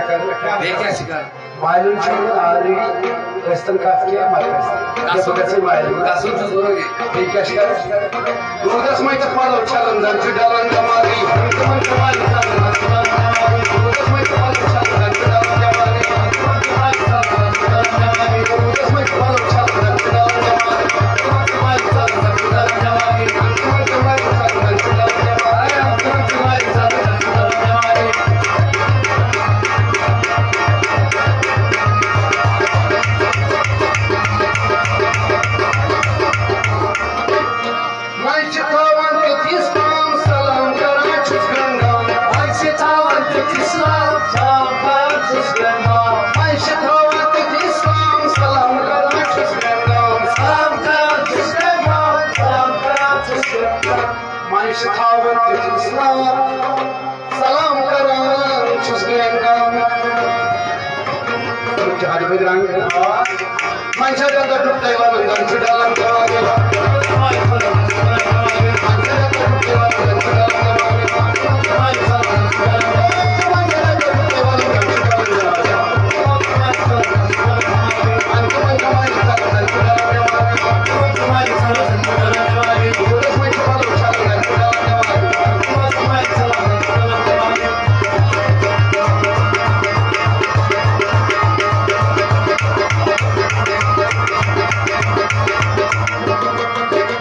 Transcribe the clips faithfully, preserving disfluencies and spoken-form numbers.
بیٚیہِ کیٛاہ چھِ کران؟ مالُن چھُ یِوان already، ٲسۍتن کتھ کینٛہہ، مگر ٲسۍتن۔ گژھُن۔ بہٕ گژھٕ مالُن۔ گژھُن چھُ ضروٗری۔ بیٚیہِ کیٛاہ چھِ کران؟ روٗدس منٛز تہِ پلو چھلان، زن چھُ ڈلان دٮ۪ماغٕے۔ تِمن چھُ مالہِ ژلان، زن چھُ ڈلان دٮ۪ماغٕے۔ روٗدس منٛز تہِ پلو چھلان، زن چھُ ڈلان دٮ۪ماغٕے۔ تِمن چھُ مالہِ ژلان، زن چھُ ڈلان دٮ۪ماغٕے۔ روٗدس منٛز تہِ پلو چھلان، زن چھُ ڈلان دٮ۪ماغٕے۔ تِمن چھُ مالہِ ژلان، زن چھُ ڈلان دٮ۪ماغٕے۔ تِمن چھُ مالہِ ژلان، زن چھُ ڈلان دٮ۪ماغٕے۔ تِمن چھُ مالہِ ژلان، زن چھُ ڈلان دٮ۪ماغٕے۔ وۄنۍ چھِ تھاوان تٔتھی سلام، سلام کران چھُس گنگام۔ وۄنۍ چھِ تھاوان تٔتھی سلام، سلام کران چھُس گنگام۔ وۄنۍ چھِ تھاوان تٔتھی سلام، سلام کران چھُس گنگام۔ سلام کران چھُس گنگام، سلام کران چھُس گنگام۔ وۄنۍ چھِ تھاوان تٔتھی سلام، سلام کران چھُس گنگام۔ تِم چھِ ہَتہِ بٔدۍ رنٛگ۔ وۄنۍ چھا ڈَلان ڈُپٹے وَلُن، زَن چھُ ڈَلان ڈَلان۔ وۄنۍ چھا ڈَلان ڈُپٹے وَلُن، زَن چھُ ڈَلان ڈَلان۔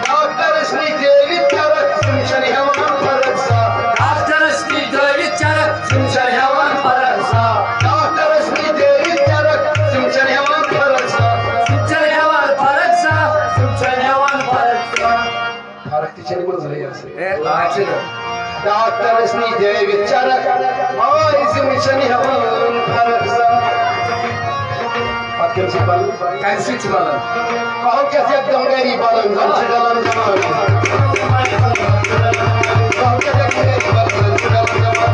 ڈاکٹرس نِش دیوِ چرکھ، تِم چھِنہٕ ہٮ۪وان فرق زانٛہہ۔ ڈاکٹرس نِش دیوِ چرکھ، تِم چھِنہٕ ہٮ۪وان فرق زانٛہہ۔ ڈاکٹرس نِش دیوِ چرکھ، تِم چھِنہٕ ہٮ۪وان فرق زانٛہہ۔ تِم چھِنہٕ ہٮ۪وان فرق زانٛہہ، تِم چھِنہٕ ہٮ۪وان فرق زانٛہہ۔ فرق تہِ چھنہٕ منٛزٕے آسان۔ اے، آ، چھِ نہٕ۔ ڈاکٹرس نِش دٲوِتھ چرکھ، مٲلۍ زِمٕے چھنہٕ ہٮ۪وان فرق زانٛہہ۔ پتہٕ کیٛاہ چھِ بلان؟ کَمہِ سۭتۍ چھِ بلان؟ کَہو کیٛاہ چھِ یَتھ دۄن گَری بلان، زَن چھِ ڈلان دٮ۪ماغ۔ کَہو کیٛاہ چھِ یَتھ دۄن گَری بلان، زَن چھِ ڈلان دٮ۪ماغ۔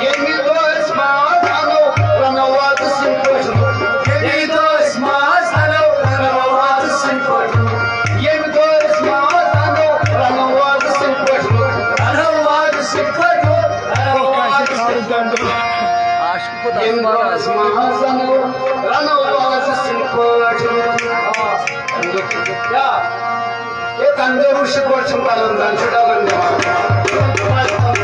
ییٚمہِ دۄہ أسۍ ماز اَنو، رَنو وازٕ سٕنٛدۍ پٲٹھۍ لُکھ۔ ییٚمہِ دۄہ أسۍ ماز اَنو، رَنو وازٕ سٕنٛدۍ پٲٹھۍ لُکھ۔ ییٚمہِ دۄہ أسۍ ماز اَنو، رَنو وازٕ سٕنٛدۍ پٲٹھۍ لُکھ۔ رَنو وازٕ سٕنٛدۍ پٲٹھۍ لُکھ۔ رَنو وازٕ سٕنٛدۍ پٲٹھۍ لُکھ۔ ییٚمہِ دۄہ أسۍ ماز اَنو، رَنو وازٕ سٕنٛدۍ پٲٹھۍ لُکھ۔ کیٛاہ؟ ہے، تَمہِ دۄہ روٗد چھِ گۄڈٕ چھِنہٕ بَنان، زَن چھُ ڈَلان دٮ۪ماغ۔